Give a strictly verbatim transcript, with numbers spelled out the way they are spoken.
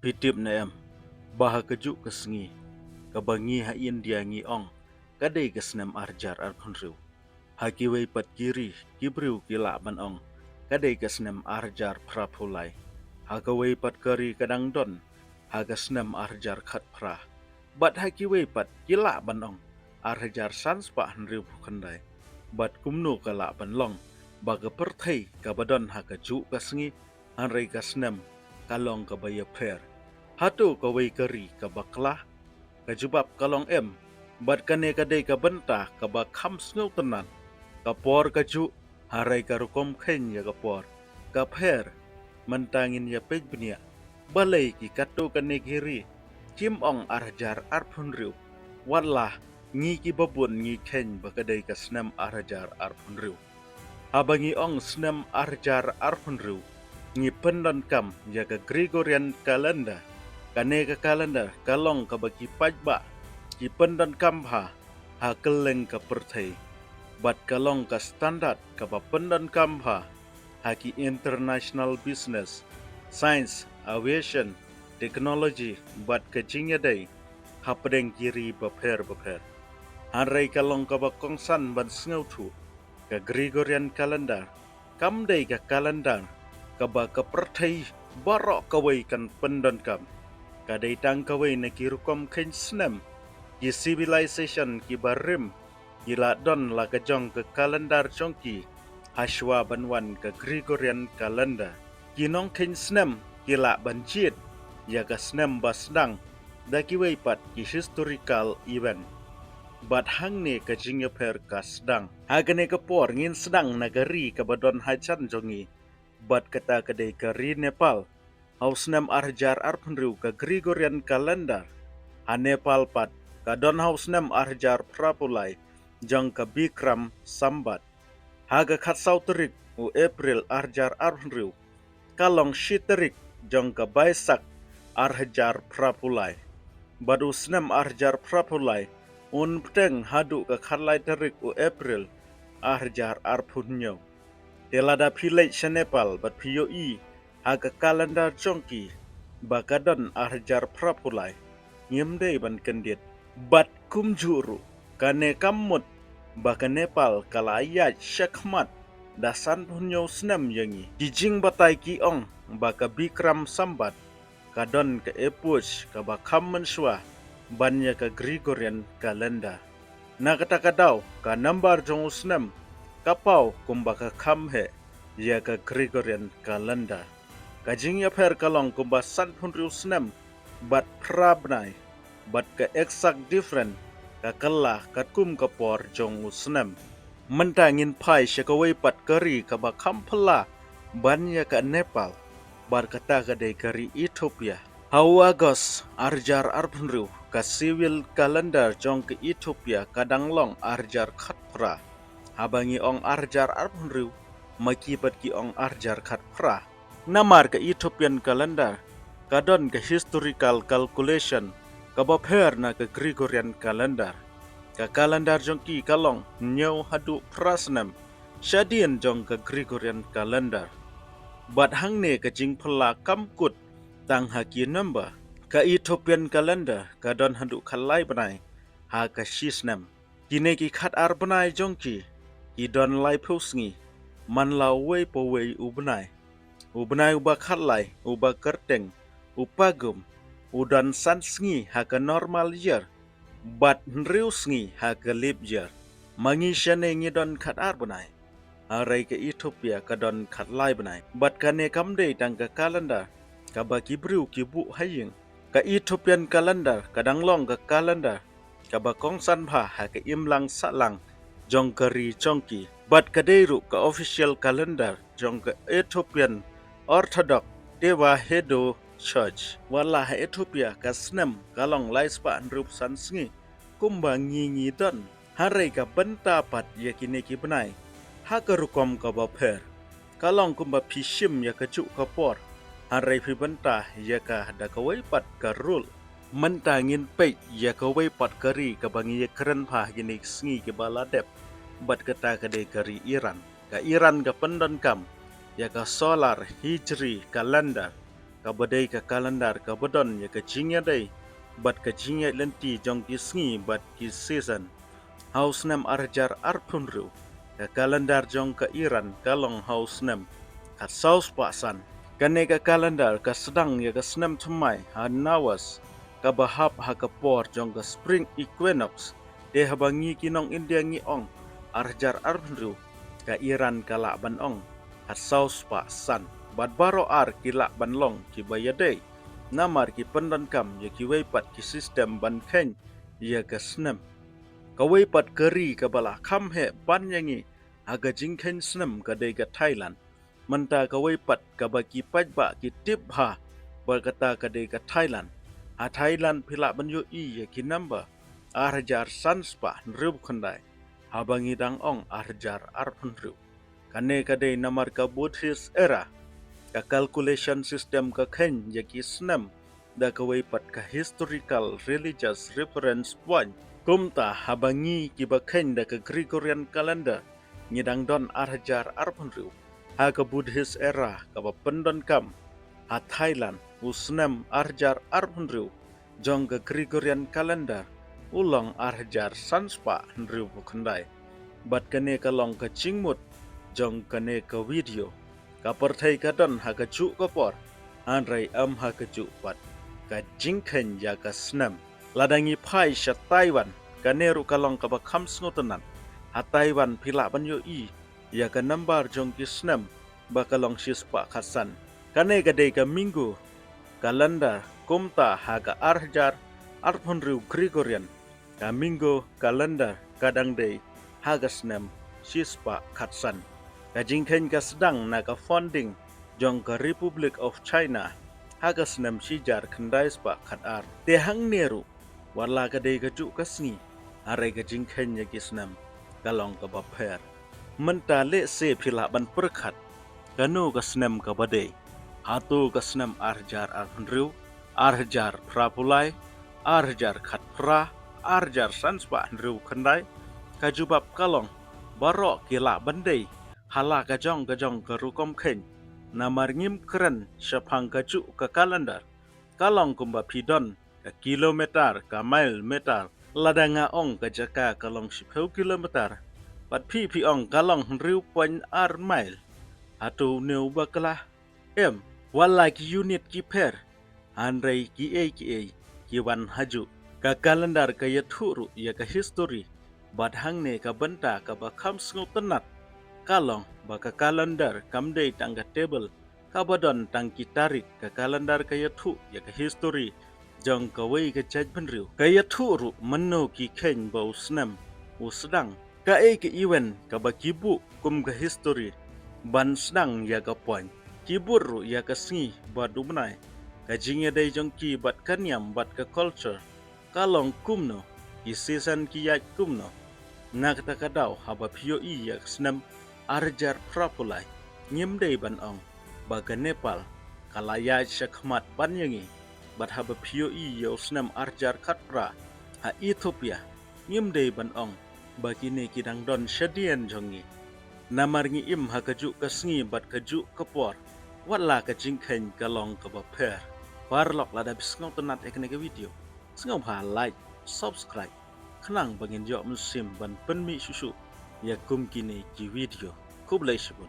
Phi tip ne em, ba ha kajuh ka sngi, kaba ngi ha India ngi ong, ka dei ka snem ar hajar arphew hynriew. Ha kiwei pat ki ri, ki briew ki lah ban ong, ka dei ka snem ar hajar phraphew lai. Ha kawei pat ka ri ka dang don, ha ka snem ar hajar khatphra. Bad ha kiwei pat ki lah ban ong, ar hajar san spah hynriewphew khyndai. Bad kumno ka lah ban long, ba ka pyrthei kaba don ha kajuh ka sngi, hynrei ka snem ka long kaba ïapher. Hato kawei ka ri kaba khlaiñ? Ka jubab ka long em. Bad kane ka dei ka bynta kaba kham sngewtynnat. Ka por kajuh, hynrei ka rukom kheiñ ïa ka por ka pher. Mynta ngin ïa peit bniah, balei ki katto katne ki ri kim ong ar hajar arphew hynriew, watla ngi kiba bun ngi kheiñ ba ka dei ka snem ar hajar arphew hynriew. Haba ngi ong snem ar hajar arphew hynriew, ngi pyndonkam ïa ka Gregorian calendar. Kane ka calendar ka long kaba ki paidbah ki pyndonkam bha ha kylleng ka pyrthei. Bad ka long ka standard kaba pyndonkam bha ha ki international business, science, aviation, technology, bad ka jingïadei hapdeng ki ri bapher bapher. Hynrei ka long kaba kongsan ban sngewthuh, ka Gregorian calendar kam dei ka calendar kaba ka pyrthei baroh kawei kan pyndonkam. Ka dei tang kawei na ki rukom kheiñ snem. Ki civilization kiba rim ki la don la ka jong ka calendar jong ki hashwa ban wan ka Gregorian calendar. Ki nongkheiñ snem ki lah ban jied ïa ka snem ba sdang da kiwei pat ki historical event. Bad hangne ka jingïapher ka sdang. Ha kane ka por ngin sdang na ka ri kaba don hajan jong ngi. Bad kata ka dei ka ri Nepal. Ha u snem ar hajar arphew hynriew ka Gregorian calendar. Ha Nepal pat ka don ha u snem ar hajar phraphew lai jong ka Bikram Sambat. Ha ka khatsaw tarik u April ar hajar arphew hynriew, ka long shi tarik jong ka Baisakh ar hajar phraphew lai. Bad u snem ar hajar phraphew lai un bteng haduh ka khatlai tarik u April ar hajar arphew hynñiew. Te lada phi leit sha Nepal bad phi ïohi ha ka calendar jong ki ba ka don ar hajar phraphew lai, ngim dei ban kyndit. Bad kumjuh ruh, kane kam mut ba ka Nepal ka la ïaid shakhmat da sanphew hynñiew snem ïa ngi. Ki jingbatai ki ong ba ka Bikram Sambat ka don ka epoch kaba kham mynshuwa ban ïa ka Gregorian calendar. Na kata ka daw, ka nambar jong u snem ka paw kumba ka kham heh ïa ka Gregorian calendar. Ka jingïapher ka long kumba sanphew hynriew snem bad phra bnai, bad ka exact different ka kylla katkum ka por jong u snem. Mynta ngin phai sha kawei pat ka ri kaba kham phylla ban ïa ka Nepal, bad kata ka dei ka ri Ethiopia. Ha u August ar hajar arphew hynriew, ka civil calendar jong ka Ethiopia ka dang long ar hajar khatphra. Haba ngi ong ar hajar arphew hynriew, ma ki pat ki ong ar hajar khatphra. Namar ka Ethiopian calendar ka don ka historical calculation kaba pher na ka Gregorian calendar. Ka calendar jong ki ka long hynñiew haduh phra snem shadien jong ka Gregorian calendar. Bad hangne ka jingphylla kam kut tang ha ki number. Ka Ethiopian calendar ka don haduh khatlai bnai ha ka shi snem. Kine ki khatar bnai jong ki ki don laiphew sngi man la uwei pa uwei u bnai. U bnai uba khatlai, uba kyrteng, u Pagum, u don san sngi ha ka normal year bad hynriew sngi ha ka leap year. Ma ngi shane ngi don khatar bnai, hynrei ka Ethiopia ka don khatlai bnai. Bad kane kam dei tang ka calendar kaba ki briew ki buh ha ïing. Ka Ethiopian calendar ka dang long ka calendar kaba kongsan bha ha ka imlang sahlang jong ka ri jong ki. Bad ka dei ruh ka official calendar jong ka Ethiopian Orthodox Tewahedo Church. Watla ha Ethiopia ka snem ka long lai spah hynriewphew san sngi kumba ngi ngi don. Hynrei ka bynta pat ïa kine ki bnai ha ka rukom kaba pher. Ka long kumba phi shim ïa kajuh ka por, hynrei phi bynta ïa ka da kawei pat ka rule. Mynta ngin peit ïa kawei pat ka ri kaba ngi ïakren bha ha kine ki sngi kiba la dep, bad kata ka dei ka ri Iran. Ka Iran ka pyndonkam ïa ka solar Hijri calendar. kaba dei ka kalendar kaba don ïa ka jingïadei bad ka jingïaid lynti jong ki sngi bad ki season. Ha u snem ar hajar arphew hynriew, ka kalendar jong ka Iran ka long ha u snem khatsaw spah san. Kane ka kalendar ka sdang ïa ka snem thymmai ha Nowruz, kaba hap ha ka por jong ka spring equinox. Te haba ngi ki nong India ngi ong ar hajar arphew hynriew, ka Iran ka lah ban ong khatsaw spah san. Bad baroh ar ki lah ban long kiba ïadei, namar ki pyndonkam ïa kiwei pat ki system ban kheiñ ïa ka snem. Kawei pat ka ri kaba la kham heh ban ïa ngi ha ka jingkheiñ snem ka dei ka Thailand. Mynta kawei pat kaba ki paidbah ki tip bha bad kata ka dei ka Thailand. Ha Thailand phi lah ban ïohi ïa ki number ar hajar san spah hynriew khyndai, haba ngi dang ong ar hajar arphew hynriew. Kane ka dei namar ka Buddhist era, ka calculation system ka kheiñ ïa ki snem da kawei pat ka historical religious reference point. Kumta haba ngi kiba kheiñ da ka Gregorian calendar, ngi dang don ar hajar arphew hynriew. Ha ka Buddhist era kaba pyndonkam ha Thailand, u snem ar hajar arphew hynriew jong ka Gregorian calendar u long ar hajar san spah hynriew phew khyndai. Bad kane ka long ka jingmut jong kane ka video. Ka pyrthei ka don ha kajuh ka por, hynrei ym ha kajuh pat ka jingkheiñ ïa ka snem. Lada ngi phai sha Taiwan, kane ruh ka long kaba kham sngewtynnat. Ha Taiwan phi lah ban ïohi ïa ka number jong ki snem ba ka long shispah khatsan. Kane ka dei ka Minggu calendar, kumta ha ka ar hajar arphew hynriew Gregorian, ka Minggu calendar ka dang dei ha ka snem shispah khatsan. Ka jingkheiñ ka sdang na ka founding jong ka Republic of China ha ka snem shihajar khyndai spah khatar. Te hangne ruh, wat la ka dei kajuh ka sngi, hynrei ka jingkheiñ ïa ki snem ka long kaba pher. Mynta lehse phi lah ban pyrkhat, kano ka snem kaba dei? Hato ka snem ar hajar arphew hynriew, ar hajar phra phew lai, ar hajar khatphra, ar hajar san spah hynriew khyndai? Ka jubab ka long, baroh ki lah ban dei ha la ka jong ka jong ka rukom kheiñ. Namar ngim kren shaphang kajuh ka calendar, ka long kumba phi don ka kilometer, ka mile, meter. Lada nga ong ka jaka ka long shiphew kilometer, bad phi phi ong ka long hynriew point ar mile. Hato une u bakla? Em, wat la ki unit ki pher, hynrei kiei kiei ki wan hajuh. Ka calendar ka ïathuh ruh ïa ka history. Bad hangne ka bynta kaba kham sngewtynnat ka long ba ka calendar kam dei tang ka table kaba don tang ki tarik. Ka calendar ka ïathuh ïa ka history jong kawei ka jaitbynriew. Ka ïathuh ruh mynno ki kheiñ ba u snem u sdang, kaei ka event kaba ki buh kum ka history ban sdang ïa ka point. Ki bud ruh ïa ka sngi bad u bnai, ka jingïadei jong ki bad ka niam bad ka culture ka long kumno, ki season ki ïaid kumno. Na kata ka daw, haba phi ïohi ïa ka snem ar hajar phra phew lai, ngim dei ban ong ba ka Nepal ka la ïaid sha khmat ban ïa ngi. Bad haba phi ïohi ïa u snem ar hajar khatphra ha Ethiopia, ngim dei ban ong ba kine ki dang don shadien jong ngi. Namar ngi im ha kajuh ka sngi bad kajuh ka por, wat la ka jingkheiñ ka long kaba pher. Paralok, lada phi sngewtynnat ïa kane ka video, sngewbha like, subscribe, khnang ba ngin ïoh mynsiem ban pynmih shuh shuh ïa kum kine ki video. Khublei shibun.